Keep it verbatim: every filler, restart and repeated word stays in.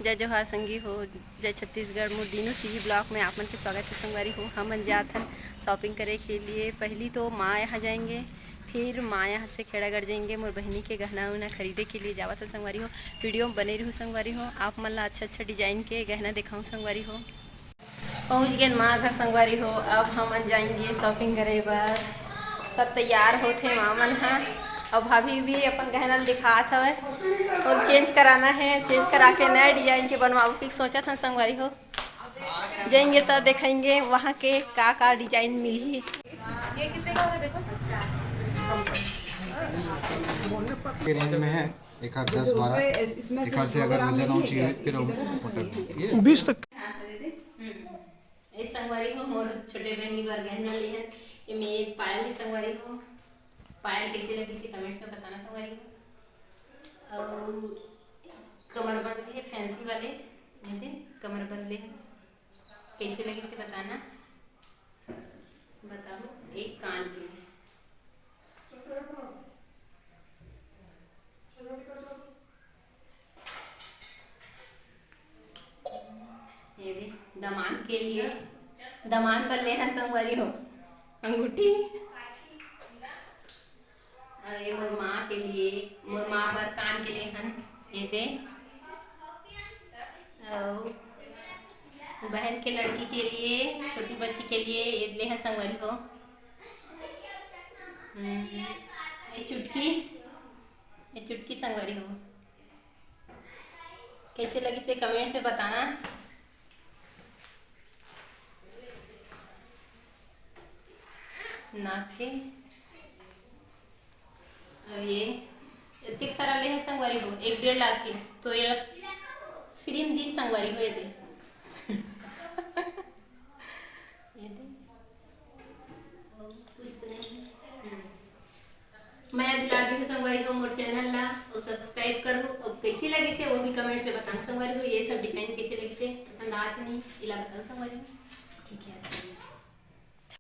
जय जोहार संगी हो, जय छत्तीसगढ़। मोर दीनू सीजी ब्लॉग में आप मन के स्वागत है संगवारी हो। हमन जात हन शॉपिंग करे के लिए। पहली तो माँ यहाँ जाएंगे, फिर माँ यहाँ से खेड़ागढ़ जाएंगे। मोर बहिनी के गहना उहना खरीदे के लिए जावत हन संगवारी हो। वीडियो में बने रहू संगवारी हो, आप मन ला अच्छा अच्छा डिजाइन के गहना दिखाऊँ संगवारी हो। पहुँच गेन माँ घर संगवारी हो। अब हमन जाएंगे शॉपिंग करे बर। सब तैयार होथे माँ मन ह, और भाभी भी अपन गहना ल दिखात हवय। और चेंज कराना है, चेंज करा के नए डिजाइन के बनवाबो के सोचत हन संगवारी हो। जाएंगे तो देखेंगे वहाँ के का का डिजाइन मिलही। ये कितने का है देखो। के रेंज में है। एक हाथ दस बारह, एक हाथ से अगर वजन और चाहिए फिर हम मोटा करेंगे। बीस तक। ए संगवारी हो, मोर छोटे बहनी बर गहना ले हन। एमे एक पायल है संगवारी हो। पायल कैसे लगी से कमेंट्स में बताना संगवारी हो। और कमरबंद है फैंसी वाले, ये दे कमरबंद ले हन। कैसे लगी से बताना, बताओ। एक कान के ये दे, दमान के लिए, दमान बर ले हन संगवारी हो, अंगूठी। और ये मोर माँ के लिए, मोर माँ बर कान के ले हन, ये दे। और बहन के लड़की के लिए, छोटी बच्ची के लिए ये ले हन संगवारी हो। हम्म, ये चुटकी, ये चुटकी संगवारी हो। कैसे लगी से कमेंट्स में बताना। नाक के अब ये इतने सारा ले है संगवारी हो, एक डेढ़ लाख के, तो ये फ्री में दी संगवारी हो, ये दे। ये दे। कुछ तो नहीं। हम्म। मैं दुलार दी हूँ संगवारी हो मोर चैनल ला, और सब्सक्राइब करो, और कैसी लगी से वो भी कमेंट से बताना संगवारी हो। ये सब डिजाइन कैसे लगी से, पसंद आत नहीं, इला बताओ संगवारी हो। ठीक है, सही।